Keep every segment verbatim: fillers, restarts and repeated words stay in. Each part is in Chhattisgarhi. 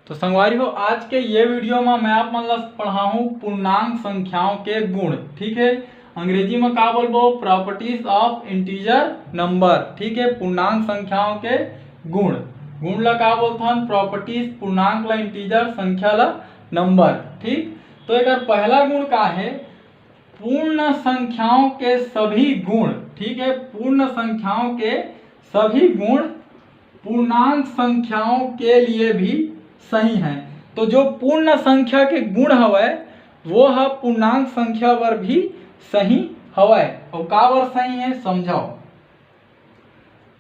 तो संगवारी हो, आज के ये वीडियो में मैं आप मन ला पढ़ाहूँ पूर्णांक संख्याओं के गुण। ठीक है, अंग्रेजी में का बोलबो, प्रॉपर्टीज ऑफ इंटीजर नंबर। ठीक है, पूर्णांक संख्याओं के गुण, गुण ला का बोलथन, प्रॉपर्टीज, पूर्णांक ला, इंटीजर संख्या ला, नंबर। ठीक, तो एकर पहला गुण का है, पूर्ण संख्याओं के सभी गुण। ठीक है, पूर्ण संख्याओं के सभी गुण पूर्णांक संख्याओं के लिए भी सही है। तो जो पूर्ण संख्या के गुण हवय, वो ह पूर्णांक संख्या बर भी सही हवय। और का बर सही है, समझाओ।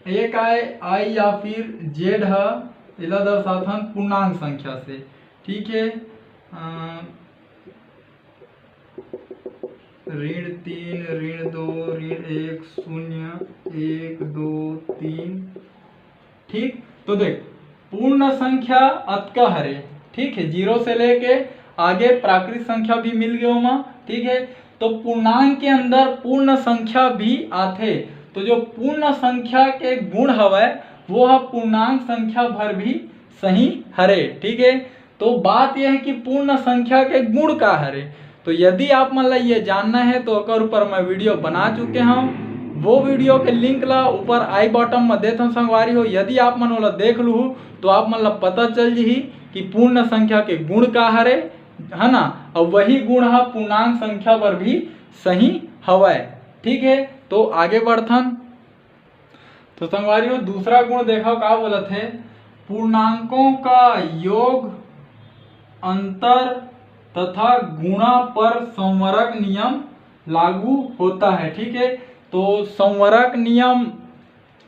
एक आय, आई या फिर जेड ह, एला दर्शाथन पूर्णांक संख्या से। ठीक है, अ, ऋण तीन, ऋण दो, ऋण एक, शून्य, एक, दो, तीन। ठीक, तो देख, पूर्ण संख्या अतका हरे। ठीक है, जीरो से लेके आगे प्राकृत संख्या भी मिल गए ओमा। ठीक है, तो पूर्णांक के अंदर पूर्ण संख्या भी आथे। तो जो पूर्ण संख्या के गुण हवय, वो ह पूर्णांक संख्या भर भी सही हरे। ठीक है, तो बात यह है कि पूर्ण संख्या के गुण का हरे। तो यदि आप मन ला ये जानना है, तो ओकर ऊपर मैं वीडियो बना चुके हूँ। वो वीडियो के लिंक ला ऊपर आई बॉटम में देत हूँ संगवारी हो, यदि आप मन ओला देख लूहू, तो आप मन ला पता चल जही कि पूर्ण संख्या के गुण का हरे, है ना। और वही गुण ह पूर्णांक संख्या बर भी सही हवय। ठीक है, तो आगे बढ़थन। तो संगवारी हो, दूसरा गुण देखो का बोलत है, पूर्णांकों का योग, अंतर तथा गुणा पर संवरक नियम लागू होता है। ठीक है, तो संवरक नियम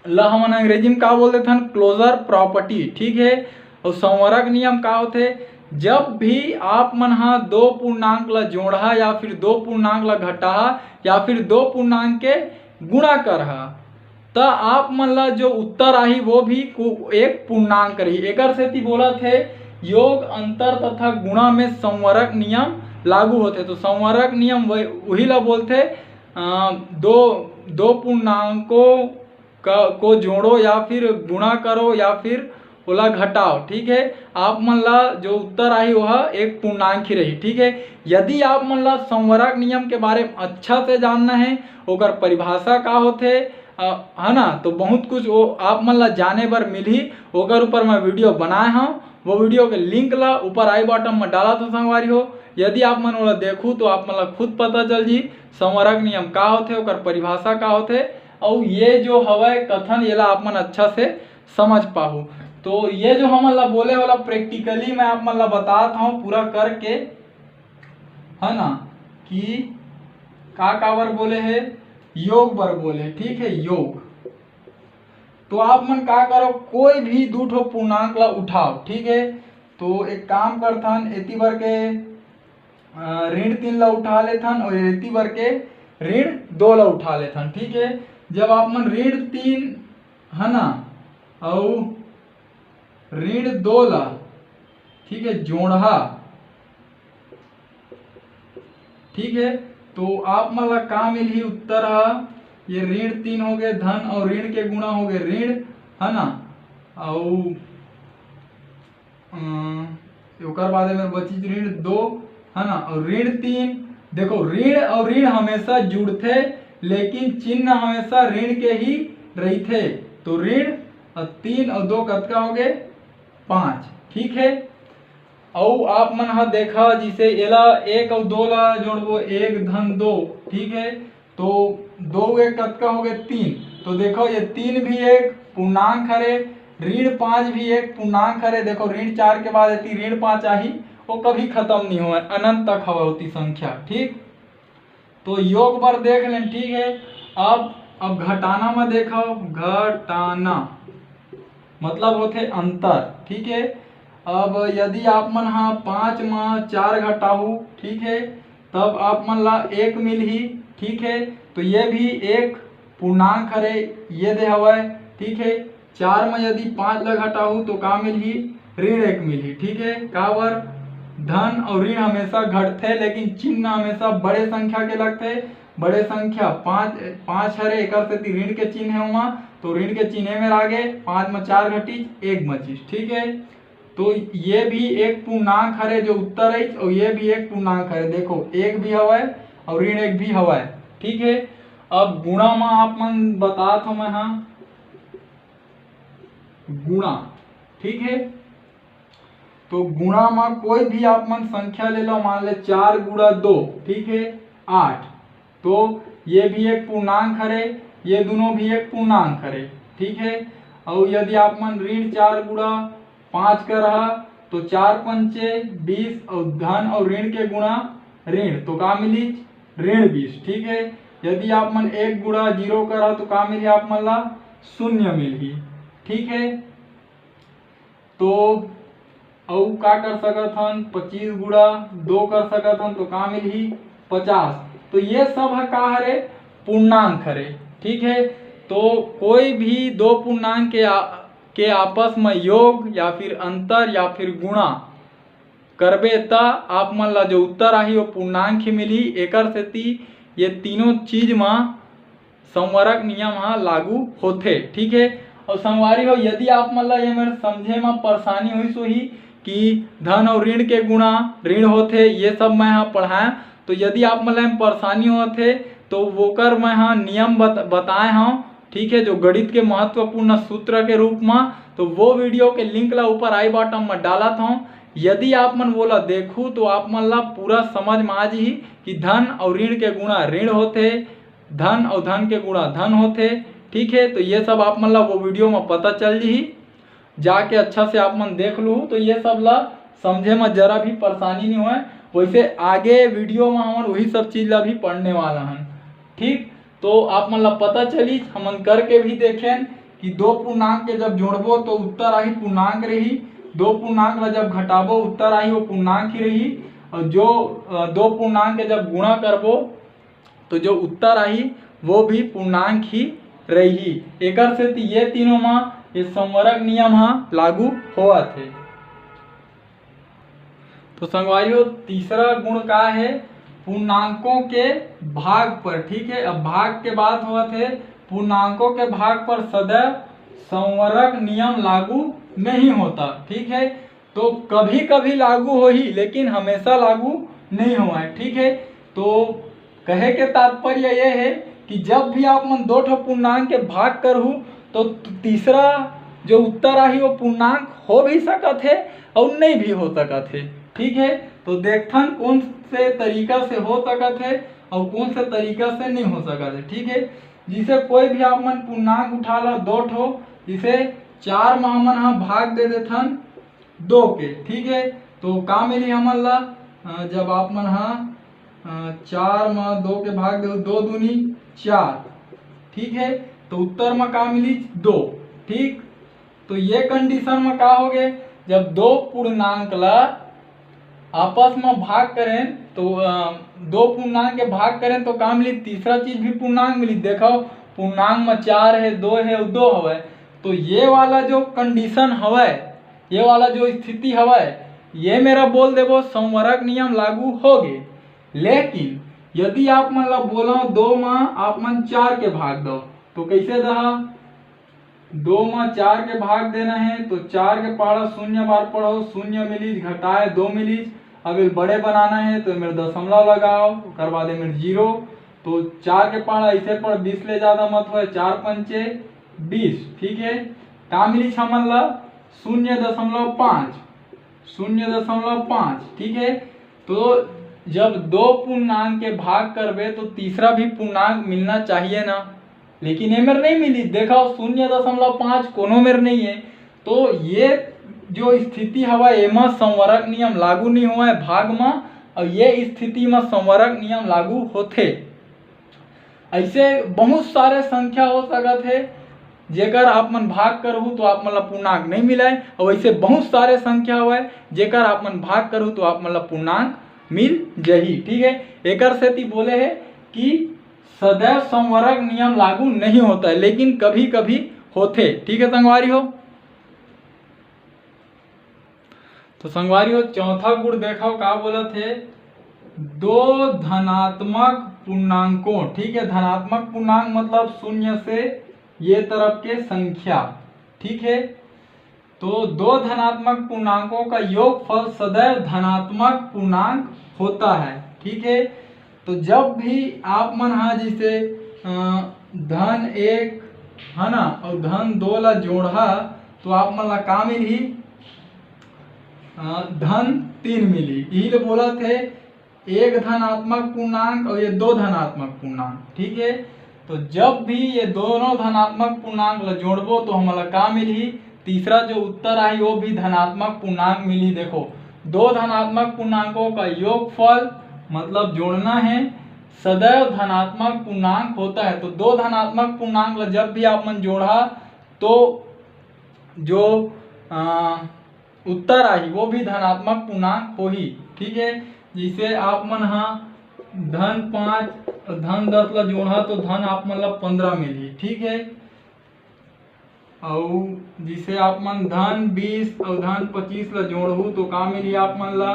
ला हमन अंग्रेजी में का बोल देथन, क्लोजर प्रॉपर्टी। ठीक है, और संवरक नियम का होथे, जब भी आप मन हा दो पूर्णांक ला जोड़हा या फिर दो पूर्णांक ला घटाहा या फिर दो पूर्णांक के गुणा करहा, त आप मन ला जो उत्तर आही, वो भी कु-, एक पूर्णांक रही। एकर सेती बोलत हे, योग, अंतर तथा गुणा में संवरक नियम लागू होथे। तो संवरक नियम वही, उही ला बोलथे, अ, दो, दो पूर्णांकों का, को जोड़ो या फिर गुणा करो या फिर ओला घटाओ। ठीक है, आप मन ला जो उत्तर आही, वह एक पूर्णांक ही रही। ठीक है, यदि आप मन ला संवरक नियम के बारे में अच्छा से जानना है, ओकर परिभाषा का होथे, अ, है ना, तो बहुत कुछ वो आप मन ला जाने बर मिलही। ओकर ऊपर मैं वीडियो बनाए हूँ, वो वीडियो के लिंक ला ऊपर आई बॉटम में डालत हूँ संगवारी हो। यदि आप मन ओला देखू, तो आप मन ला खुद पता चल जी संवरक नियम का होथे, ओकर परिभाषा का होथे, अउ ये जो हवय कथन, येला आप मन अच्छा से समझ पाहू। तो ये जो हमन ला बोले वाला प्रैक्टिकली मैं आप मन ला बतात हूँ पूरा करके, है ना, कि का काबर बोले हे, योग बर बोले। ठीक है, योग। तो आप मन का करो, कोई भी दू ठो पूर्णांक ला उठाओ। ठीक है, तो एक काम करथन, एती बर के, अ, ऋण तीन ला उठा लेथन और एती बर के ऋण दो ला उठा लेथन। ठीक है, जब आप मन ऋण तीन, है ना, अउ ऋण दो ला, ठीक है, जोड़हा। ठीक है, तो आप मन ला का मिलही उत्तर हा, ये ऋण तीन हो गए, धन और ऋण के गुणा हो गए ऋण, है ना, अउ, अम, ओकर बाद में बचिस ऋण दो, है ना, और ऋण तीन। देखो, ऋण और ऋण हमेशा जुड़थे, लेकिन चिन्ह हमेशा ऋण के ही रहिथे। तो ऋण और तीन और दो कतका हो गए, पाँच। ठीक है, अउ आप मन ह देखा, जैसे एला एक अउ दो ला जोड़बो, एक धन दो। ठीक है, तो दो एक कतका हो गए, तीन। तो देखो, ये तीन भी एक पूर्णांक हरे, ऋण पाँच भी एक पूर्णांक हरे। देखो, ऋण चार के बाद एती ऋण पाँच आही, वो कभी खत्म नहीं होए, अनंत तक हवा होती संख्या। ठीक, तो योग बर देख लेन। ठीक है, अब, अब घटाना में देखो, घटाना मतलब होथे अंतर। ठीक है, अब यदि आप मन हा पाँच में चार घटाहू, ठीक है, तब आप मन ला एक मिलही। ठीक है, तो ये भी एक पूर्णांक हरे, ये दे हवय। ठीक है, चार में यदि पाँच ला घटाहू तो का मिलही, ऋण एक मिलही। ठीक है, काबर, धन और ऋण हमेशा घटथे, लेकिन चिन्ह हमेशा बड़े संख्या के लगथे। बड़े संख्या पाँच, पाँच हरे, एकर सेती ऋण के चिन्ह है ओमा, तो ऋण के चिन्ह में आगे, पाँच में चार घटिस, एक बचिस। ठीक है, तो ये भी एक पूर्णांक हरे जो उत्तर आइच, और ये भी एक पूर्णांक हरे। देखो, एक भी हवय और ऋण एक भी हवय, ठीक है। अब गुणा म आप मन बतात हो मैं, हाँ, गुणा, ठीक है। तो गुणा म कोई भी आप मन संख्या ले लो, मान ले चार गुणा दो, ठीक है, आठ। तो ये भी एक पूर्णांक हरे, ये दोनों भी एक पूर्णांक हरे, ठीक है। और यदि आप मन ऋण चार गुणा पाँच करहा, तो चार पंचे बीस और धन और ऋण के गुणा ऋण, तो का मिली? ऋण बीस, ठीक है। यदि आप मन एक गुणा जीरो करहा, तो का मिली आप मन ला? शून्य मिलही, ठीक है। तो अउ का कर सकत हन, पच्चीस गुणा दो कर सकत हन, तो का मिलही? पचास। तो ये सब ह का हरे? पूर्णांक हरे, ठीक है। तो कोई भी दो पूर्णांक के आ, के आपस में योग या फिर अंतर या फिर गुणा करबे, त आप मन ला जो उत्तर आही, वो पूर्णांक ही मिलही। एकर सेती ये तीनों चीज म संवरक नियम ह लागू होथे, ठीक है। और संगवारी हो, यदि आप मन ला ये मेर समझे म परेशानी होइस होही कि धन और ऋण के गुणा ऋण होथे, ये सब मैं ह पढ़ाएं, तो यदि आप मन ला एम परेशानी होथे, तो वोकर मैं ह नियम बत-, बताए हव, ठीक है, जो गणित के महत्वपूर्ण सूत्र के रूप म, तो वो वीडियो के लिंक ला ऊपर आई बटन म डालत हव। यदि आप मन वोला देखहू, तो आप मन ला पूरा समझ म आ जही कि धन और ऋण के गुणा ऋण होथे, धन और धन के गुणा धन होथे, ठीक है। तो ये सब आप मन ला वो वीडियो म पता चल जही, जाके अच्छा से आप मन देख लू, तो ये सब ला समझे म जरा भी परेशानी नहीं होय। वैसे आगे वीडियो म हमन वही सब चीज ला भी पढ़ने वाला हन, ठीक। तो आप मन ला पता चली, हमन करके भी देखेन कि दो पूर्णांक के जब जोड़बो तो उत्तर आही पूर्णांक रही, दो पूर्णांक ला जब घटाबो उत्तर आही वो पूर्णांक ही रही, और जो, अ, दो पूर्णांक के जब गुणा करबो तो जो उत्तर आही वो भी पूर्णांक ही रही। एकर सेती ये तीनों म ये संवरक नियम ह लागू होवत हे। तो संगवारी हो, तीसरा गुण का है? पूर्णांकों के भाग पर, ठीक है। अब भाग के बात होवत है, पूर्णांकों के भाग पर सदैव संवरक नियम लागू नहीं होता, ठीक है। तो कभी कभी लागू होही, लेकिन हमेशा लागू नहीं होवय, ठीक है। तो कहे के तात्पर्य ये है कि जब भी आप मन दो ठो पूर्णांक के भाग करहू, तो तीसरा जो उत्तर आही वो पूर्णांक हो भी सकत है और नहीं भी हो सकत है, ठीक है। तो देखथन कौन से तरीका से हो सकत है और कौन से तरीका से नहीं हो सकत है, ठीक है। जिसे कोई भी आप मन पूर्णांक उठा ला दो ठो, जिसे चार म हमन ह भाग दे देथन दो के, ठीक है। तो का मिली हमन ला? अ, जब आप मन ह, अ, चार म दो के भाग दे, दो दूनी चार, ठीक है। तो उत्तर म का मिली? दो, ठीक। तो ये कंडीशन म का हो गए, जब दो पूर्णांक ला आपस म भाग करें तो, अ, दो पूर्णांक के भाग करें तो का मिली? तीसरा चीज भी पूर्णांक मिली। देखो, पूर्णांक म चार है, दो है और दो हवय, तो ये वाला जो कंडीशन हवय, ये वाला जो स्थिति हवय, ये मेरा बोल देबो संवरक नियम लागू हो गे। लेकिन यदि आप मन ला बोला दो म आप मन चार के भाग दो, तो कैसे दहा? दो म चार के भाग देना है, तो चार के पाड़ा शून्य बार पढ़ो, शून्य मिलीज, घटाए दो मिलीज। अब एक बड़े बनाना है, तो मेरे दशमलव लगाओ, ओकर बाद मेरे जीरो। तो चार के पाड़ा ऐसे पढ़, बीस ले ज्यादा मत होए, चार पंचे बीस, ठीक है। का मिलीज हमन ला? शून्य दशमलव पाँच, शून्य दशमलव पाँच, ठीक है। तो जब दो पूर्णांक के भाग करबे, तो तीसरा भी पूर्णांक मिलना चाहिए ना, लेकिन एमेर नहीं मिली। देखो, शून्य दशमलव पाँच कोनो मेर नहीं है। तो ये जो स्थिति हवा, एमा संवरक नियम लागू नहीं हुआ है भाग म, और ये स्थिति म संवरक नियम लागू होथे। ऐसे बहुत सारे संख्या हो सकत है, जेकर आप मन भाग करहू तो आप मन ला पूर्णांक नहीं मिलय, और ऐसे बहुत सारे संख्या हवय, जेकर आप मन भाग करहू तो आप मन ला पूर्णांक मिल जही, ठीक है। एकर सेती बोले है कि सदैव संवरक नियम लागू नहीं होता है, लेकिन कभी कभी होथे, ठीक है संगवारी हो। तो संगवारी हो, चौथा गुण देखो का बोलत हे, दो धनात्मक पूर्णांकों, ठीक है, धनात्मक पूर्णांक मतलब शून्य से ये तरफ के संख्या, ठीक है। तो दो धनात्मक पूर्णांकों का योगफल सदैव धनात्मक पूर्णांक होता है। ठीक है, तो जब भी आप मन हा जैसे अ, धन एक है ना और धन दो ला जोड़हा, तो आप मन ला का मिलही? अ, धन तीन मिलही। यही ले बोला थे एक धनात्मक पूर्णांक और ये दो धनात्मक पूर्णांक। ठीक है, तो जब भी ये दोनों धनात्मक पूर्णांक ला जोड़बो तो हमला का मिलही? तीसरा जो उत्तर आही वो भी धनात्मक पूर्णांक मिलही। देखो, दो धनात्मक पूर्णांकों का योगफल मतलब जोड़ना है, सदैव धनात्मक पूर्णांक होता है। तो दो धनात्मक पूर्णांक ला जब भी आप मन जोड़हा तो जो अ, उत्तर आही वो भी धनात्मक पूर्णांक होही। ठीक है, जैसे आप मन हा धन पाँच और धन दस ला जोड़हा तो धन आप मन ला पंद्रह मिलही। ठीक है, अउ जैसे आप मन धन बीस और धन पच्चीस ला जोड़हू तो का मिलही आप मन ला?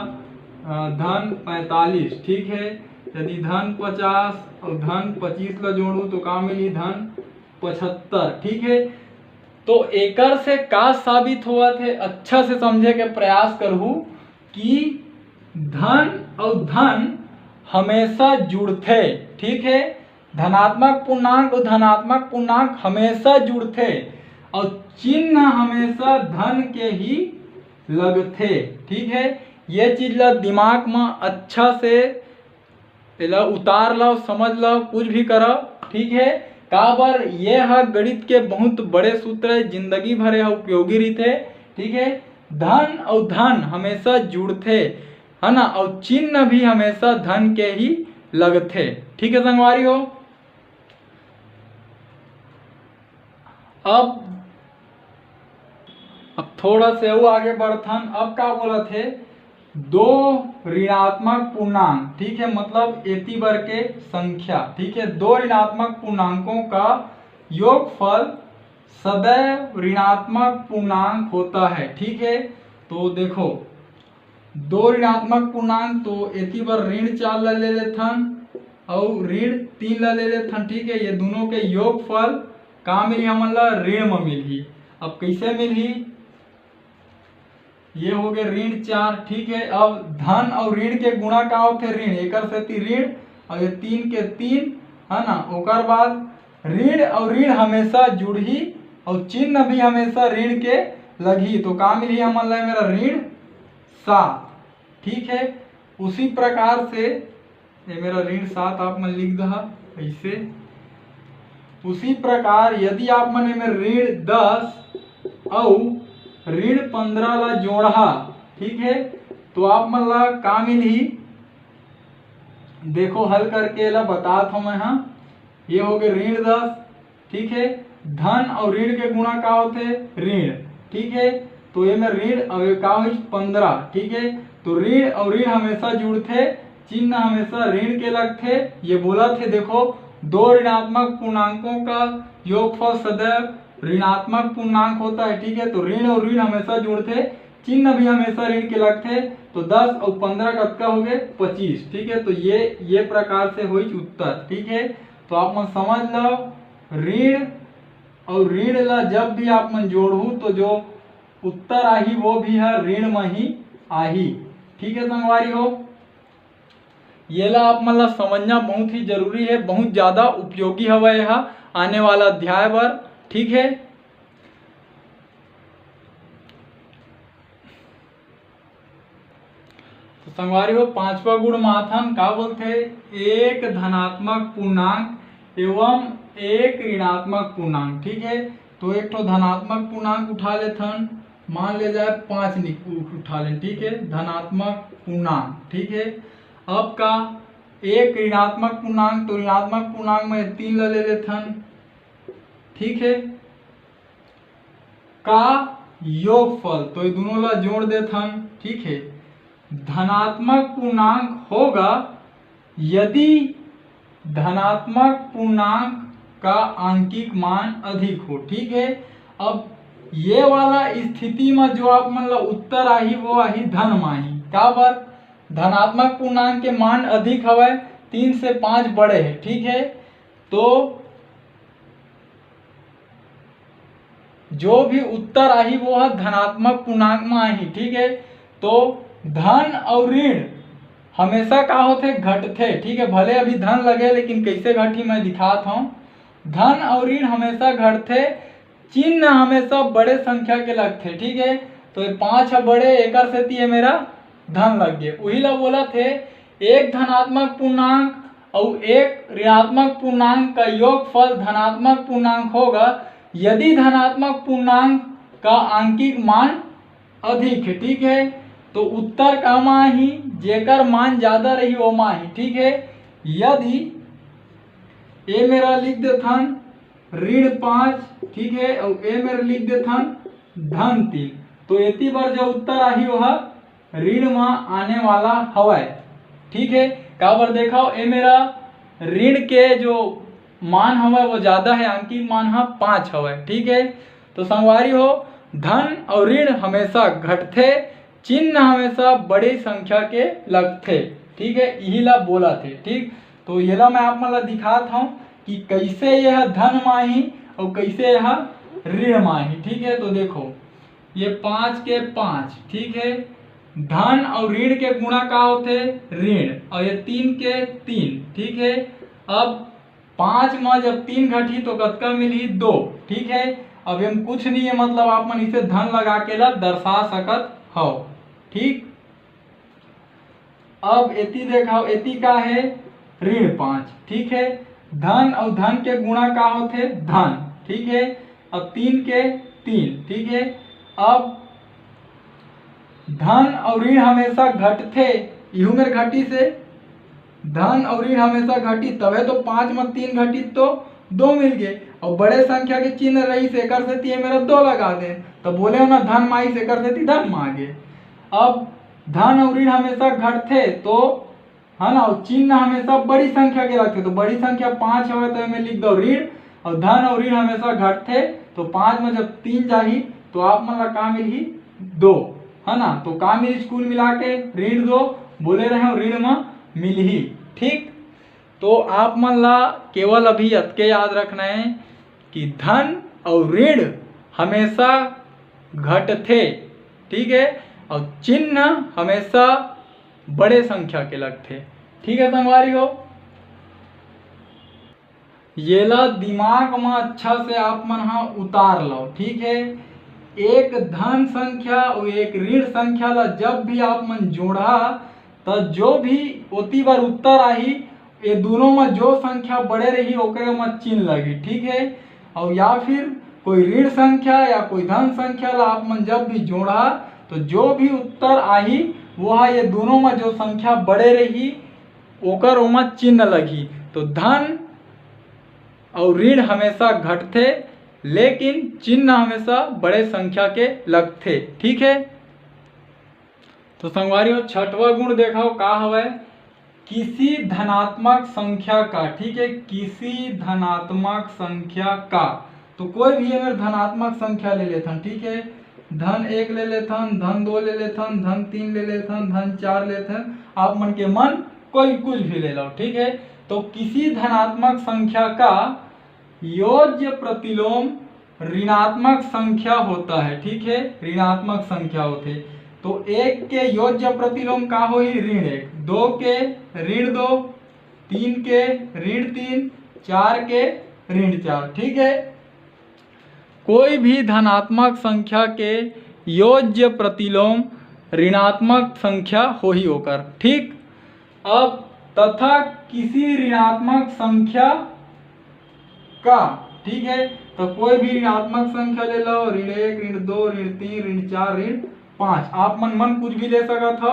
अ, धन पैंतालीस। ठीक है, यदि धन पचास और धन पच्चीस ला जोड़हू तो का मिलही? धन पचहत्तर। ठीक है, तो एकर से का साबित होवत है, अच्छा से समझे के प्रयास करहू कि धन और धन हमेशा जुड़थे। ठीक है, धनात्मक पूर्णांक और धनात्मक पूर्णांक हमेशा जुड़थे और चिन्ह हमेशा धन के ही लगथे। ठीक है, ये चीज ला दिमाग में अच्छा से एला उतार लव, समझ लव, कुछ भी करव। ठीक है, काबर ये ह गणित के बहुत बड़े सूत्र है, जिंदगी भर यह उपयोगी रहिथे। ठीक है, धन और धन हमेशा जुड़थे, है ना, और चिन्ह भी हमेशा धन के ही लगथे। ठीक है संगवारी हो, अब अब थोड़ा से अउ आगे बढ़थन। अब का बोलत हे, दो ऋणात्मक पूर्णांक, ठीक है, मतलब एती बर के संख्या, ठीक है, दो ऋणात्मक पूर्णांकों का योगफल सदैव ऋणात्मक पूर्णांक होता है। ठीक है, तो देखो, दो ऋणात्मक पूर्णांक तो एती बर ऋण चार ला ले लेथन अउ ऋण तीन ला ले लेथन। ठीक है, ये दोनों के योगफल का मिलही हमन ला? ऋण म मिलही। अब कैसे मिलही? ये हो गए ऋण चार। ठीक है, अब धन और ऋण के गुणा का होथे? ऋण, एकर सेती ऋण और ये तीन के तीन, है ना। ओकर बाद ऋण और ऋण हमेशा जुड़ही और चिन्ह भी हमेशा ऋण के लगही, तो का मिलही हमन ला? मेरा ऋण सात। ठीक है, उसी प्रकार से ये मेरा ऋण सात आप मन लिख दहा ऐसे। उसी प्रकार यदि आप मन एमे ऋण दस अउ ऋण पंद्रह ला जोड़हा, ठीक है, तो आप मन ला का मिलही? देखो, हल करके एला बतात हूँ मैं, हाँ, ये हो गए ऋण दस, ठीक है, धन और ऋण के गुणा का होथे? ऋण। ठीक है, तो ये में ऋण, अब ये का होइस? पंद्रह। ठीक है, तो ऋण और ऋण हमेशा जुड़थे, चिन्ह हमेशा ऋण के लगथे। ये बोलत हे, देखो, दो ऋणात्मक पूर्णांकों का योगफल सदैव ऋणात्मक पूर्णांक होता है। ठीक है, तो ऋण और ऋण हमेशा जुड़थे, चिन्ह भी हमेशा ऋण के लगथे। तो दस और पंद्रह कतका हो गए? पच्चीस। ठीक है, तो ये ये प्रकार से होइस उत्तर। ठीक है, तो आप मन समझ लो, ऋण और ऋण ला जब भी आप मन जोड़हू तो जो उत्तर आही वो भी हर ऋण म ही आही। ठीक है संगवारी हो, येला आप मन ला समझना बहुत ही जरूरी है, बहुत ज्यादा उपयोगी हवय यह आने वाला अध्याय बर। ठीक है, तो संगवारी हो, पांचवा गुण माथन का बोलथे? एक धनात्मक पूर्णांक एवं एक ऋणात्मक पूर्णांक। ठीक है, तो एक ठो धनात्मक पूर्णांक उठा लेथन, मान ले जाए पाँच निक-, उठा लेन। ठीक है, धनात्मक पूर्णांक। ठीक है, अब का एक ऋणात्मक पूर्णांक, तो ऋणात्मक पूर्णांक में तीन ला ले लेथन। ठीक है, का योगफल, तो ये दोनों ला जोड़ देथन। ठीक है, धनात्मक पूर्णांक होगा यदि धनात्मक पूर्णांक का आंकिक मान अधिक हो। ठीक है, अब ये वाला स्थिति में जो आप मन ला उत्तर आही वो आही धन माही। काबर? धनात्मक पूर्णांक के मान अधिक हवय, तीन से पाँच बड़े है। ठीक है, तो जो भी उत्तर आही वो ह धनात्मक पूर्णांक म आही, ठीक है। तो धन अउ ऋण हमेशा का होथे, घटथे, ठीक है। भले अभी धन लगे लेकिन कैसे घटही मैं दिखात हूँ। धन अउ ऋण हमेशा घटथे, चिन्ह हमेशा बड़े संख्या के लगथे, ठीक है। तो ये पाँच ह बड़े, एकर सेती ये मेरा धन लग गे। उही ला बोलत हे, एक धनात्मक पूर्णांक अउ एक ऋणात्मक पूर्णांक का योगफल धनात्मक पूर्णांक होगा यदि धनात्मक पूर्णांक का आंकिक मान अधिक है, ठीक है। तो उत्तर का मा ही, जेकर मान ज्यादा रही वो मा ही, ठीक है। यदि ये मेरा लिख देथन ऋण पाँच, ठीक है, और ये मेरा लिख देथन धन तीन, तो एती बर जो उत्तर आही वह ऋण म आने वाला हवय, ठीक है। काबर देखो, ये मेरा ऋण के जो मान हवय वो ज्यादा है, आंकिक मान ह पाँच हवय, ठीक है। तो संगवारी हो, धन और ऋण हमेशा घटथे, चिन्ह हमेशा बड़ी संख्या के लगथे, ठीक है, यही ला बोला थे, ठीक। तो येला मैं आप मन ला दिखात हूँ कि कैसे यह धन माही और कैसे यह ऋण माही, ठीक है। तो देखो, ये पाँच के पाँच, ठीक है, धन और ऋण के गुणा का होथे, ऋण, और ये तीन के तीन, ठीक है। अब पाँच में जब तीन घटी तो कतका मिली, दो, ठीक है। अब एम कुछ नहीं है, मतलब आप मन इसे धन लगा के ला दर्शा सकत हो, ठीक। अब एती देखो, एती का है, ऋण पाँच, ठीक है। धन और धन के गुणा का होथे, धन, ठीक है। अब तीन के तीन, ठीक है। अब धन और ऋण हमेशा घटथे, इहू मेर घटी से धन और ऋण हमेशा घटी, तबे तो पाँच में तीन घटी तो दो मिल गए, और बड़े संख्या के चिन्ह रही से एकर सेती ये मेरा दो लगा दे, तो बोले हो ना धन माई से एकर सेती धन मागे। अब धन और ऋण हमेशा घटथे तो है ना, और चिन्ह हमेशा बड़ी संख्या के रखथे, तो बड़ी संख्या पाँच हवे तो एमे लिख दो ऋण, और धन और ऋण हमेशा घटथे, तो पाँच में जब तीन जाही तो आप मन ला का मिलही, दो, है ना। तो का मिलही, कुल मिला के ऋण दो बोले रहे, ऋण में मिलही, ठीक। तो आप मन ला केवल अभी अतके याद रखना है कि धन और ऋण हमेशा घटथे, ठीक है, और चिन्ह हमेशा बड़े संख्या के लगथे, ठीक है संगवारी हो। येला दिमाग में अच्छा से आप मन हा उतार लो, ठीक है। एक धन संख्या और एक ऋण संख्या ला जब भी आप मन जोड़ा, तो जो भी ओती बार उत्तर आही, ये दोनों में जो संख्या बड़े रही ओकरे में चिन्ह लगी, ठीक है। और या फिर कोई ऋण संख्या या कोई धन संख्या ला आप मन जब भी जोड़ा, तो जो भी उत्तर आही वो हा ये दोनों में जो संख्या बड़े रही ओकर ओमा चिन्ह लगी। तो धन और ऋण हमेशा घटथे, लेकिन चिन्ह हमेशा बड़े संख्या के लगथे, ठीक है। तो संगवारी हो, छठवा गुण देखो का हवय, किसी धनात्मक संख्या का, ठीक है, किसी धनात्मक संख्या का। तो कोई भी अगर धनात्मक संख्या ले लेथन, ठीक है, धन एक ले लेथन, धन दो ले लेथन, धन तीन ले लेथन, धन चार लेथन, आप मन के मन कोई कुछ भी ले लो, ठीक है। तो किसी धनात्मक संख्या का योज्य प्रतिलोम ऋणात्मक संख्या होता है, ठीक है, ऋणात्मक संख्या होते। तो एक के योज्य प्रतिलोम का होही, ऋण एक, दो के ऋण दो, तीन के ऋण तीन, चार के ऋण चार, ठीक है। कोई भी धनात्मक संख्या के योज्य प्रतिलोम ऋणात्मक संख्या होही ओकर, ठीक। अब तथा किसी ऋणात्मक संख्या का, ठीक है, तो कोई भी ऋणात्मक संख्या ले लो, ऋण एक, ऋण दो, ऋण तीन, ऋण चार, ऋण पाँच, आप मन मन कुछ भी ले सकत हो।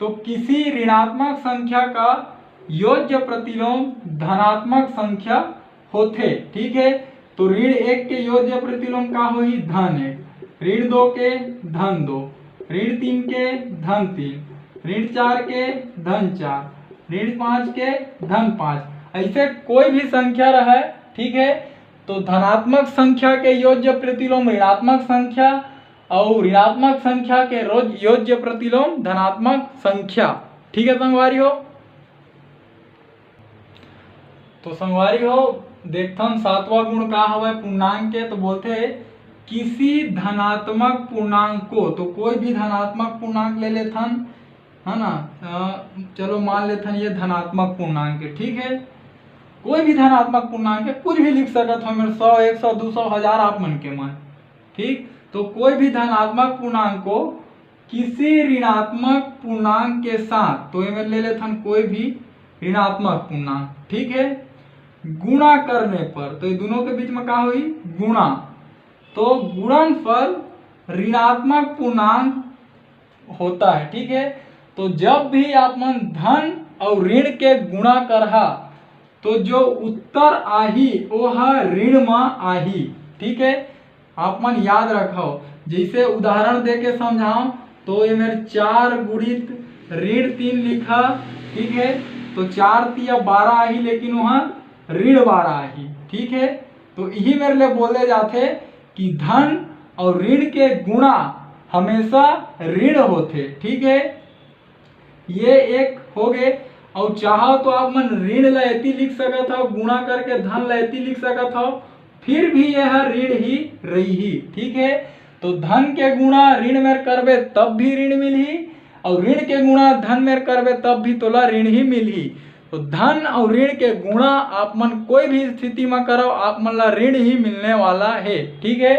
तो किसी ऋणात्मक संख्या का योज्य प्रतिलोम धनात्मक संख्या होथे, ठीक है। तो ऋण एक के योज्य प्रतिलोम का होही, धन एक, ऋण दो के धन दो, ऋण तीन के धन तीन, ऋण चार के धन चार, ऋण पाँच के धन पाँच। ऐसे कोई भी संख्या रहे, ठीक है, तो धनात्मक संख्या के योज्य प्रतिलोम ऋणात्मक संख्या और ऋणात्मक संख्या के रोज योज्य प्रतिलोम धनात्मक संख्या, ठीक है संगवारी हो। तो संगवारी हो, देखथन सातवां गुण का हवय पूर्णांक के। तो बोलथे, किसी धनात्मक पूर्णांक को, तो कोई भी धनात्मक पूर्णांक ले लेथन, है ना। अ, चलो मान लेथन ये धनात्मक पूर्णांक है, ठीक है। कोई भी धनात्मक पूर्णांक है, कुछ भी लिख सकत हो, मेरे सौ, एक सौ, दो सौ, हजार, आप मन के मन, ठीक। तो कोई भी धनात्मक पूर्णांक को किसी ऋणात्मक पूर्णांक के साथ, तो ये मेरे ले लेथन कोई भी ऋणात्मक पूर्णांक, ठीक है, गुणा करने पर, तो ये दोनों के बीच में का हुई? गुणा। तो गुणनफल ऋणात्मक पूर्णांक होता है, ठीक है। तो जब भी आप मन धन और ऋण के गुणा करहा, तो जो उत्तर आही, वो ह ऋण म आही, ठीक है। आप मन याद रखो, जैसे उदाहरण दे के समझाओ, तो ये मेरे चार गुणित ऋण तीन लिखा, ठीक है। तो चार तिया बारह आही, लेकिन वहाँ ऋण बारह आही, ठीक है। तो यही मेरे ले बोले जाते कि धन और ऋण के गुणा हमेशा ऋण होते, ठीक है। ये एक हो गए। और चाहो तो आप मन ऋण ला एती लिख सकत हो, गुणा करके धन ला एती लिख सकत हो, फिर भी यह ऋण ही रही, ठीक है। तो धन के गुणा ऋण में करबे तब भी ऋण मिलही, और ऋण के गुणा धन में करबे तब भी तोला ऋण ही मिलही। तो धन और ऋण के गुणा आप मन कोई भी स्थिति में करो, आप मन ला ऋण ही मिलने वाला है, ठीक है।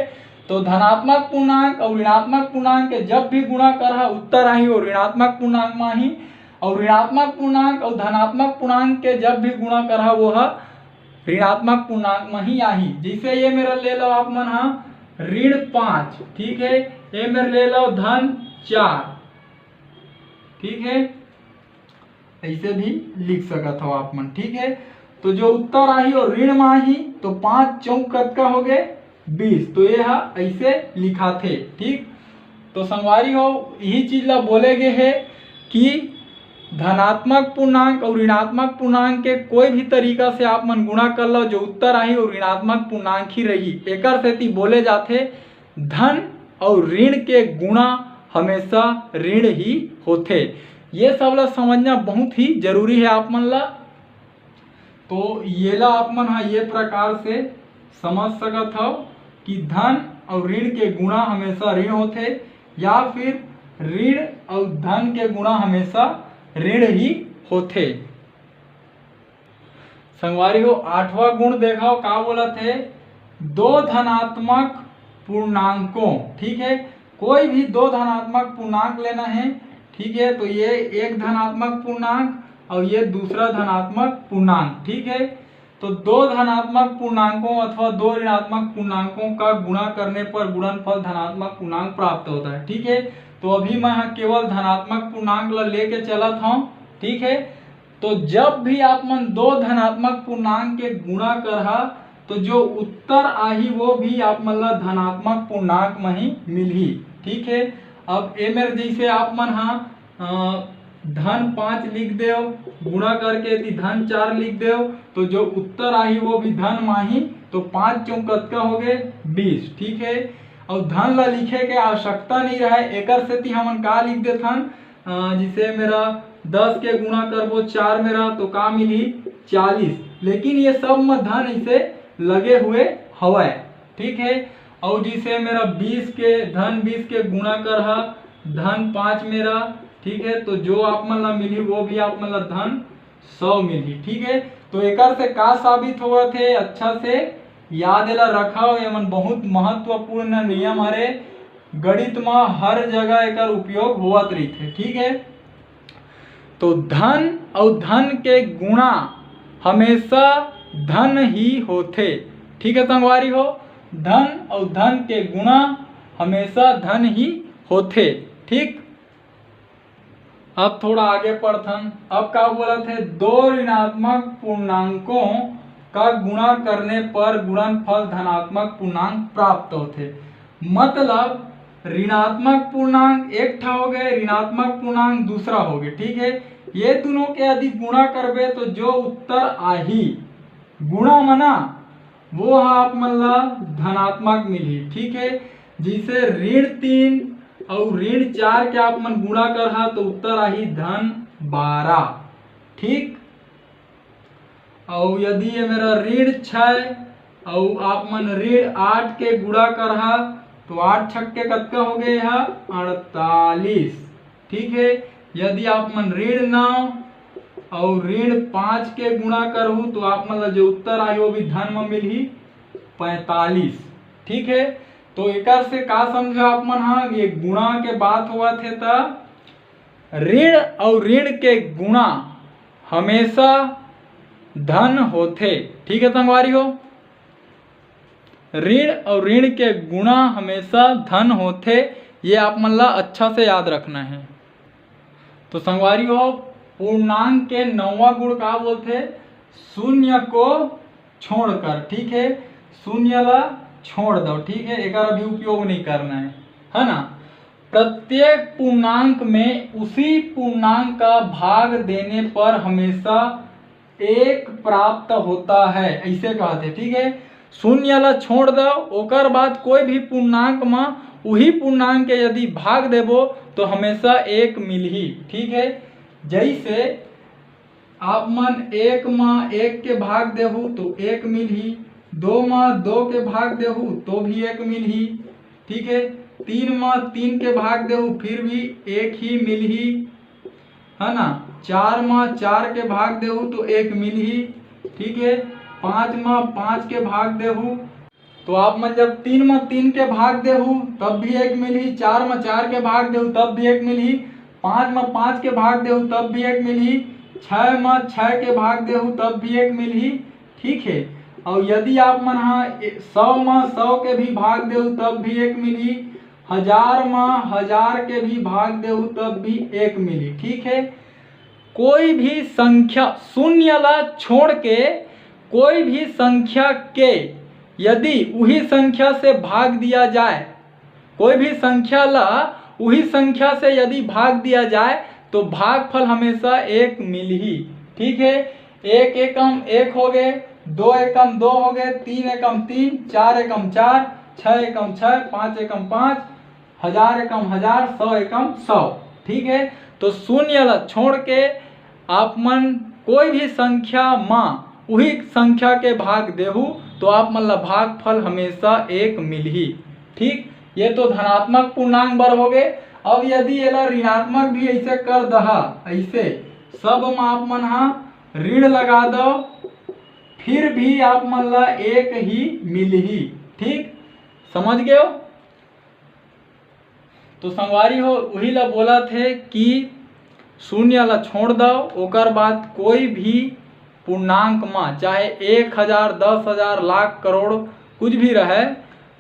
तो धनात्मक पूर्णांक और ऋणात्मक पूर्णांक के जब भी गुणा करहा, उत्तर आही वो ऋणात्मक पूर्णांक में ही, और ऋणात्मक पूर्णांक और धनात्मक पूर्णांक के जब भी गुणा करहा, वो ह ऋणात्मक पूर्णांक में ही आही। जैसे ये मेरा ले लो आप मन हा ऋण पाँच, ठीक है, ये मेरा ले लो धन चार, ठीक है, ऐसे भी लिख सकत हो आप मन, ठीक है। तो जो उत्तर आही और ऋण में आही, तो पाँच चौक कतका हो गए? बीस। तो ये हा ऐसे लिखाथे, ठीक। तो संगवारी हो, यही चीज ला बोले गए है कि धनात्मक पूर्णांक और ऋणात्मक पूर्णांक के कोई भी तरीका से आप मन गुणा कर लो, जो उत्तर आही वो ऋणात्मक पूर्णांक ही रही। एकर सेती बोले जाथे धन और ऋण के गुणा हमेशा ऋण ही होथे। ये सब ला समझना बहुत ही जरूरी है आप मन ला। तो येला आप मन हा ये प्रकार से समझ सकत हव कि धन और ऋण के गुणा हमेशा ऋण होथे, या फिर ऋण और धन के गुणा हमेशा ऋण ही होथे। संगवारी हो, आठवां गुण देखव का बोलत हे, दो धनात्मक पूर्णांकों, ठीक है, कोई भी दो धनात्मक पूर्णांक लेना है, ठीक है, तो ये एक धनात्मक पूर्णांक और ये दूसरा धनात्मक पूर्णांक, ठीक है। तो दो धनात्मक पूर्णांकों अथवा दो ऋणात्मक पूर्णांकों का गुणा करने पर गुणनफल धनात्मक पूर्णांक प्राप्त होता है, ठीक है। तो अभी मैं ह केवल धनात्मक पूर्णांक ला लेके चलत हूँ, ठीक है। तो जब भी आप मन दो धनात्मक पूर्णांक के गुणा करहा, तो जो उत्तर आही वो भी आप मन ला धनात्मक पूर्णांक में ही मिलही, ठीक है। अब ए मेर जैसे आप मन हा अ, धन पाँच लिख देव, गुणा करके यदि धन चार लिख देव, तो जो उत्तर आही वो भी धन माही। तो पाँच चौक कतका हो गए? बीस, ठीक है। और धन ला लिखे के आवश्यकता नहीं रहे, एकर सेती हमन का लिख देथन, अ, जिसे मेरा दस के गुणा करबो चार मेरा, तो का मिली? चालीस। लेकिन ये सब में धन इसे लगे हुए हवय, ठीक है। और जिसे मेरा बीस के, धन बीस के गुणा करहा धन पाँच मेरा, ठीक है। तो जो आप मन ला मिली वो भी आप मन ला धन सौ मिली, ठीक है। तो एकर से का साबित होवत हे, अच्छा से याद एला रखव, एमन बहुत महत्वपूर्ण नियम हरे। गणित म हर जगह एकर उपयोग होवत रहिथे, ठीक है। तो धन अउ धन के गुणा हमेशा धन ही होथे, ठीक है संगवारी हो, धन अउ धन के गुणा हमेशा धन ही होथे, ठीक। अब थोड़ा आगे पढ़थन। अब का बोलत हे, दो ऋणात्मक पूर्णांकों का गुणा करने पर गुणनफल धनात्मक पूर्णांक प्राप्त होथे। मतलब ऋणात्मक पूर्णांक एक ठा हो गए, ऋणात्मक पूर्णांक दूसरा हो गए, ठीक है। ये दोनों के यदि गुणा करबे तो जो उत्तर आही गुणा मना, वो ह आप मन ला धनात्मक मिलही, ठीक है। जैसे ऋण तीन और ऋण चार के आप मन गुणा करहा तो उत्तर आही धन बारह, ठीक। और यदि ये मेरा ऋण छः अउ आप मन ऋण आठ के गुणा करहा, तो आठ छक्के कतका हो गए? हा, अड़तालीस। ठीक है, यदि आप मन ऋण नौ अउ ऋण पाँच के गुणा करहू, तो आप मन ला जो उत्तर आही, वो भी धन में मिलही, पैंतालीस। ठीक है, तो एकर से का समझा आप मन? हाँ, ये गुणा के बात होवत हे, त ऋण अउ ऋण के गुणा हमेशा धन होथे। ठीक है संगवारी हो, ऋण अउ ऋण के गुणा हमेशा धन होथे, ये आप मन ला अच्छा से याद रखना है। तो संगवारी हो, पूर्णांक के नौवां गुण का बोलथे? शून्य को छोड़कर। ठीक है, शून्य ला छोड़ दो। ठीक है, एकर अभी उपयोग नहीं करना है, है ना? प्रत्येक पूर्णांक में उसी पूर्णांक का भाग देने पर हमेशा एक प्राप्त होता है, ऐसे कहते। ठीक है, शून्य ला छोड़ दो, ओकर बाद कोई भी पूर्णांक में उही पूर्णांक के यदि भाग देबो, तो हमेशा एक मिलही। ठीक है, जैसे आप मन एक म एक के भाग देहू, तो एक मिलही। दो म दो के भाग देहू, तो भी एक मिलही। ठीक है, तीन म तीन के भाग देहू, फिर भी एक ही मिलही, है ना? चार म चार के भाग देहू, तो एक मिलही। ठीक है, पाँच म पाँच के भाग देहू, तो आप मन जब तीन म तीन के भाग देहू, तब भी एक मिलही। चार म चार के भाग देहू, तब भी एक मिलही। पाँच म पाँच के भाग देहू, तब भी एक मिलही। छः म छः के भाग देहू, तब भी एक मिलही। ठीक है, और यदि आप मन हा ए-, सौ म सौ के भी भाग देहू, तब भी एक मिलही। हजार म हजार के भी भाग देहू, तब भी एक मिलही। ठीक है, कोई भी संख्या, शून्य ला छोड़ के कोई भी संख्या के यदि उही संख्या से भाग दिया जाए, कोई भी संख्या ला उही संख्या से यदि भाग दिया जाए, तो भागफल हमेशा एक मिलही। ठीक है, एक एकम एक हो गए, दो एकम दो हो गए, तीन एकम तीन, चार एकम चार, छः एकम छः, पाँच एकम पाँच, हजार एकम हजार, सौ एकम सौ। ठीक है, तो शून्य ला छोड़ के आप मन कोई भी संख्या म उही संख्या के भाग देहू, तो आप मन ला भागफल हमेशा एक मिलही। ठीक, ये तो धनात्मक पूर्णांक बर हो गए। अब यदि एला ऋणात्मक भी ऐसे कर दहा, ऐसे सब म आप मन हा ऋण लगा दो, फिर भी आप मन ला एक ही मिलही। ठीक, समझ गए हो? तो संगवारी हो, उही ला बोलत हे कि शून्य ला छोड़ दो, ओकर बाद कोई भी पूर्णांक म, चाहे एक हजार, दस हजार, लाख, करोड़, कुछ भी रहे,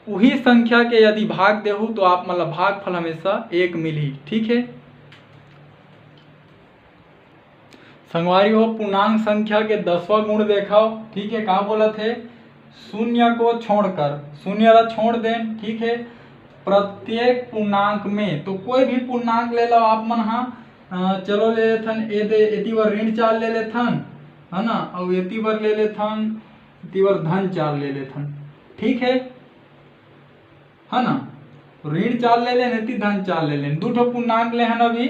उही संख्या के यदि भाग देहू, तो आप मन ला भागफल हमेशा एक मिलही। ठीक है संगवारी हो, पूर्णांक संख्या के दसवां गुण देखव। ठीक है, का बोलत हे? शून्य को छोड़कर, शून्य ला छोड़ देन। ठीक है, प्रत्येक पूर्णांक में, तो कोई भी पूर्णांक ले लो आप मन हा, अ, चलो ले लेथन, ए दे, एती बर ऋण चार ले लेथन, है ना, अउ एती बर ले लेथन, एती बर धन चार ले लेथन। ठीक है, है ना, ऋण चार ले लेन, एती धन चार ले लेन, दू ठो पूर्णांक ले हन अभी,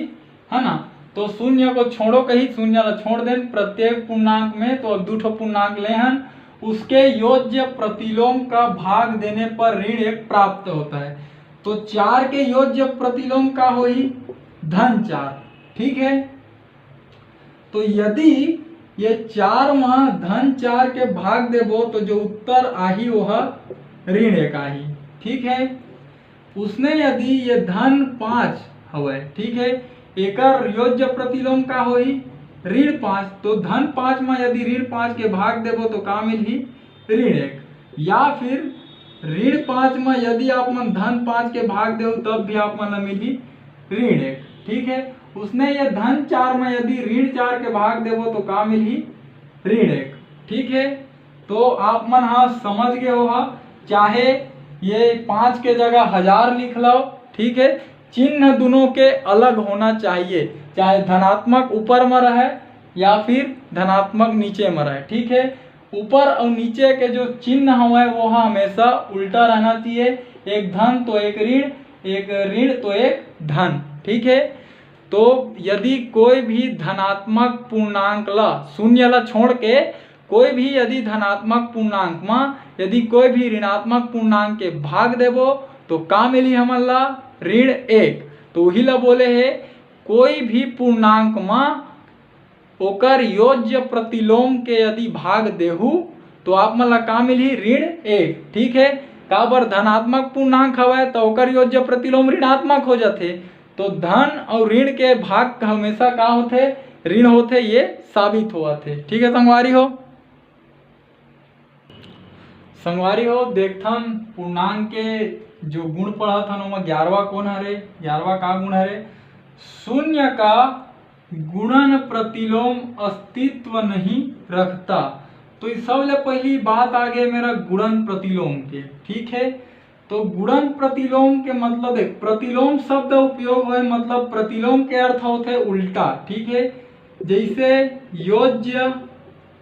है ना। तो शून्य को छोड़ो कही, शून्य ला छोड़ देन, प्रत्येक पूर्णांक में तो अब दू ठो पूर्णांक ले हन, उसके योज्य प्रतिलोम का भाग देने पर ऋण एक प्राप्त होता है। तो चार के योज्य प्रतिलोम का होही? धन चार। ठीक है, तो यदि ये चार म धन चार के भाग देबो, तो जो उत्तर आही, वो ह ऋण एक आही। ठीक है, उसने यदि ये धन पाँच हवय, ठीक है, एकर योज्य प्रतिलोम का होही? ऋण पाँच। तो धन पाँच म यदि ऋण पाँच के भाग देबो, तो का मिलही? ऋण एक। या फिर ऋण पाँच म यदि आप मन धन पाँच के भाग देहू, तब भी आप मन ला मिलही ऋण एक। ठीक है, उसने ये धन चार म यदि ऋण चार के भाग देबो, तो का मिलही? ऋण एक। ठीक है, तो आप मन हा समझ गए हो हा, चाहे ये पाँच के जगह हजार लिख लो। ठीक है, चिन्ह दोनों के अलग होना चाहिए, चाहे धनात्मक ऊपर में रहे या फिर धनात्मक नीचे में रहे। ठीक है, ऊपर और नीचे के जो चिन्ह हवय, वो ह हमेशा उल्टा रहना चाहिए, एक धन तो एक ऋण, एक ऋण तो एक धन। ठीक है, तो यदि कोई भी धनात्मक पूर्णांक ला, शून्य ला छोड़ के कोई भी यदि धनात्मक पूर्णांक म यदि कोई भी ऋणात्मक पूर्णांक के भाग देबो, तो का मिलही हमन ला? ऋण एक। तो उही ला बोले हे, कोई भी पूर्णांक म ओकर योज्य प्रतिलोम के यदि भाग देहू, तो आप मन ला का मिलही? ऋण एक। ठीक है, काबर? धनात्मक पूर्णांक हवय, तो ओकर योज्य प्रतिलोम ऋणात्मक हो जाथे। तो धन अउ ऋण के भाग हमेशा का होथे? ऋण होथे, ये साबित होवत हे। ठीक है संगवारी हो, संगवारी हो, देखथन पूर्णांक के जो गुण पढ़त हन, ओमा ग्यारहवाँ कोन हरे? ग्यारहवाँ का गुण हरे? शून्य का गुणन प्रतिलोम अस्तित्व नहीं रखता। तो ये सबले पहली बात आ गई मेरा गुणन प्रतिलोम के। ठीक है, तो गुणन प्रतिलोम के मतलब, देख, प्रतिलोम शब्द उपयोग होए, मतलब प्रतिलोम के अर्थ होथे उल्टा। ठीक है, जैसे योज्य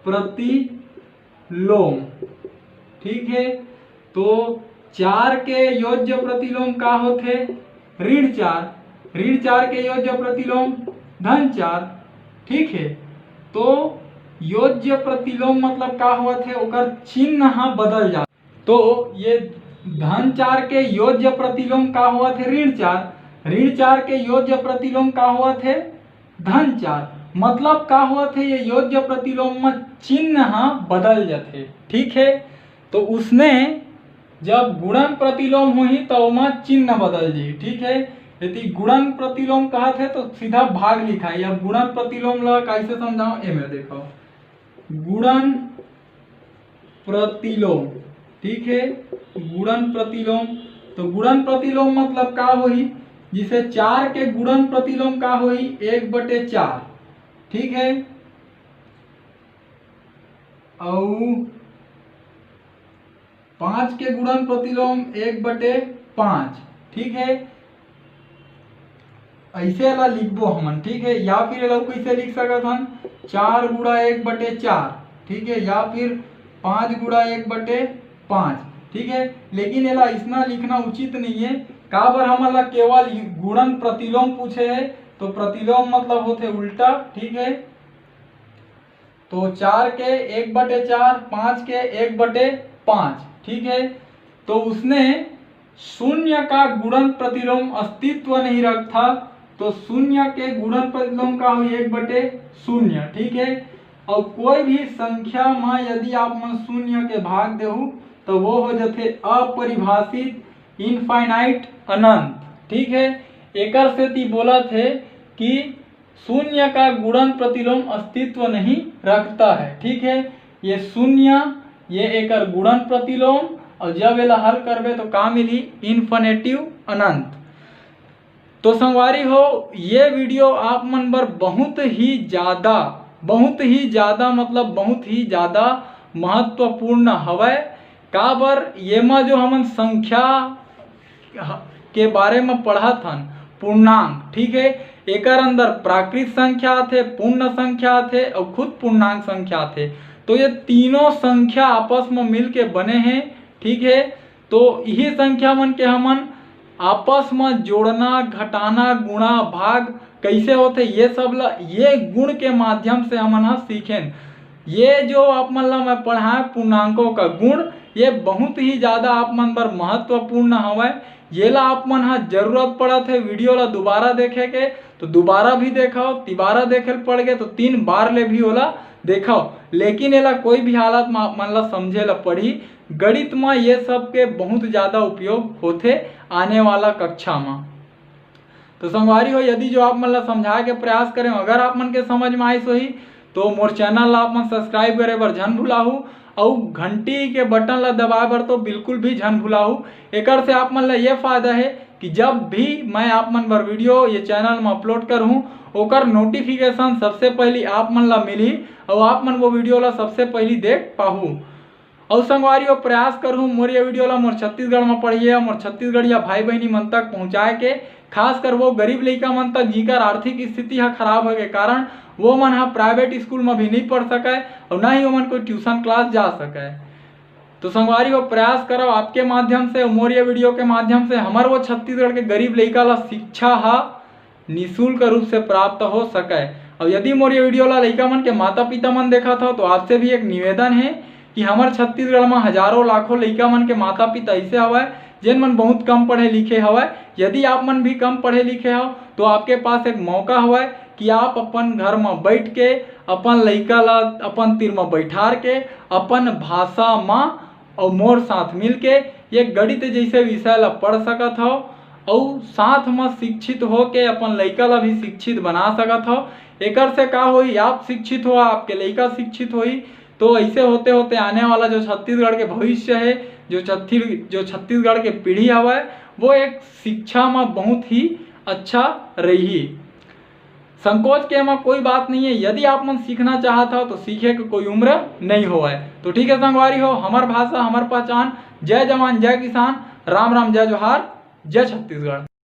प्रतिलोम। ठीक है, तो चार के योज्य प्रतिलोम का होथे? ऋण चार। ऋण चार के योज्य प्रतिलोम धन चार। ठीक है, तो योज्य प्रतिलोम मतलब का होत हे? ओकर चिन्ह ह बदल जाथे। तो ये धन चार के योज्य प्रतिलोम का होत हे? ऋण चार। ऋण चार के योज्य प्रतिलोम का होत हे? धन चार। मतलब का होत हे? ये योज्य प्रतिलोम म चिन्ह ह बदल जाथे। ठीक है, तो उसने जब गुणन प्रतिलोम होही, तो ओमा चिन्ह बदल जाही। ठीक है, यदि गुणन प्रतिलोम कहत हे, तो सीधा भाग लिखाई। अब गुणन प्रतिलोम ला कैसे समझाओ, एमे देखो, गुणन प्रतिलोम। ठीक है, गुणन प्रतिलोम, तो गुणन प्रतिलोम मतलब का होही? जिसे चार के गुणन प्रतिलोम का होही? एक बटे चार। ठीक है, अउ पाँच के गुणन प्रतिलोम एक बटे पाँच। ठीक है, ऐसे ला लिखबो हमन। ठीक है, या फिर एला कैसे लिख सकत हन? चार गुणा एक बटे चार। ठीक है, या फिर पाँच गुणा एक बटे पाँच। ठीक है, लेकिन एला इसना लिखना उचित नहीं है। काबर हमन ला केवल गुणन प्रतिलोम पूछे है, तो प्रतिलोम मतलब होथे उल्टा। ठीक है, तो चार के एक बटे चार, पाँच के एक बटे पाँच। ठीक है, तो उसने शून्य का गुणन प्रतिलोम अस्तित्व नहीं रखता, तो शून्य के गुणन प्रतिलोम का होही? एक बटे शून्य। ठीक है, और कोई भी संख्या में यदि आप मन शून्य के भाग देहू, तो वो हो जाथे अपरिभाषित, इनफाइनाइट, अनंत। ठीक है, एकर सेती बोलत हे कि शून्य का गुणन प्रतिलोम अस्तित्व नहीं रखता है। ठीक है, ये शून्य, ये एकर गुणन प्रतिलोम, और जब एला हल करबे तो का मिली? इन्फिनेटिव, अनंत। तो संगवारी हो, ये वीडियो आप मन बर बहुत ही ज़्यादा, बहुत ही ज़्यादा, मतलब बहुत ही ज़्यादा महत्वपूर्ण हवय। काबर, येमा जो हमन संख्या के बारे में पढ़त हन, पूर्णांक, ठीक है, एकर अंदर प्राकृत संख्या आथे, पूर्ण संख्या आथे और खुद पूर्णांक संख्या आथे। तो ये तीनों संख्या आपस में मिल के बने हैं। ठीक है, तो यही संख्या मन के हमन आपस में जोड़ना, घटाना, गुणा, भाग कैसे होथे, ये सब ला ये गुण के माध्यम से हमन ह सीखेन। ये जो आप मन ला मैं पढ़ाए पूर्णांकों का गुण, ये बहुत ही ज़्यादा आप मन बर महत्वपूर्ण हवय। येला आप मन ह जरूरत पड़त हे वीडियो ला दोबारा देखे के, तो दोबारा भी देखव, तिबारा देखे ल पड़ गे तो तीन बार ले भी ओला देखव, लेकिन एला कोई भी हालत में आप मन ला समझे ला पड़ही। गणित में ये सब के बहुत ज़्यादा उपयोग होथे आने वाला कक्षा में। तो संगवारी हो, यदि जो आप मन ला समझाए के प्रयास करें, अगर आप मन के समझ में आइस होही, तो मोर चैनल ला आप मन सब्सक्राइब करे बर झन भुलाहू, अउ घंटी के बटन ला दबाए बर तो बिल्कुल भी झन भुलाहू। एकर से आप मन ला ये फायदा है कि जब भी मैं आप मन बर वीडियो ये चैनल में अपलोड करहूँ, ओकर नोटिफिकेशन सबसे पहली आप मन ला मिलही, अउ आप मन वो वीडियो ला सबसे पहली देख पाहू। अउ संगवारी हो, प्रयास करहूँ मोर ये वीडियो ला मोर छत्तीसगढ़ में पढ़िए, मोर छत्तीसगढ़िया भाई बहनी मन तक पहुँचाए के, खासकर वो गरीब लइका मन तक, जिकर आर्थिक स्थिति ह खराब होए के कारण वो मन ह प्राइवेट स्कूल में भी नहीं पढ़ सकय और ना ही ओमन कोई ट्यूशन क्लास जा सकय। तो संगवारी हो, प्रयास करव आपके माध्यम से, मोर ये वीडियो के माध्यम से हमर वो छत्तीसगढ़ के गरीब लइका ला शिक्षा ह निशुल्क रूप से प्राप्त हो सकय। अउ यदि मोर ये वीडियो ला लइका मन के माता पिता मन देखत हव, तो आपसे भी एक निवेदन हे कि हमर छत्तीसगढ़ म हजारों लाखों लइका मन के माता पिता ऐसे हवय, जेन मन बहुत कम पढ़े लिखे हवय। यदि आप मन भी कम पढ़े लिखे हव, तो आपके पास एक मौका हवय कि आप अपन घर म बैठ के अपन लइका ला अपन तीर म बैठार के अपन भाषा म अउ मोर साथ मिलके ये गणित जैसे विषय ला पढ़ सकत हव अउ साथ म शिक्षित होके अपन लइका ला भी शिक्षित बना सकत हव। एकर से का होही, आप शिक्षित हो, आपके लइका शिक्षित होही, तो ऐसे होते होते आने वाला जो छत्तीसगढ़ के भविष्य हे, जो छत्तीस जो छत्तीसगढ़ के पीढ़ी हवय, वो एक शिक्षा म बहुत ही अच्छा रही। संकोच के एमा कोई बात नहीं है। यदि आप मन सीखना चाहत हव तो सीखे के कोई उम्र नहीं होवय। तो ठीक है संगवारी हो, हमर भाषा हमर पहचान। जय जवान जय किसान, राम राम जय जोहार, जय छत्तीसगढ़।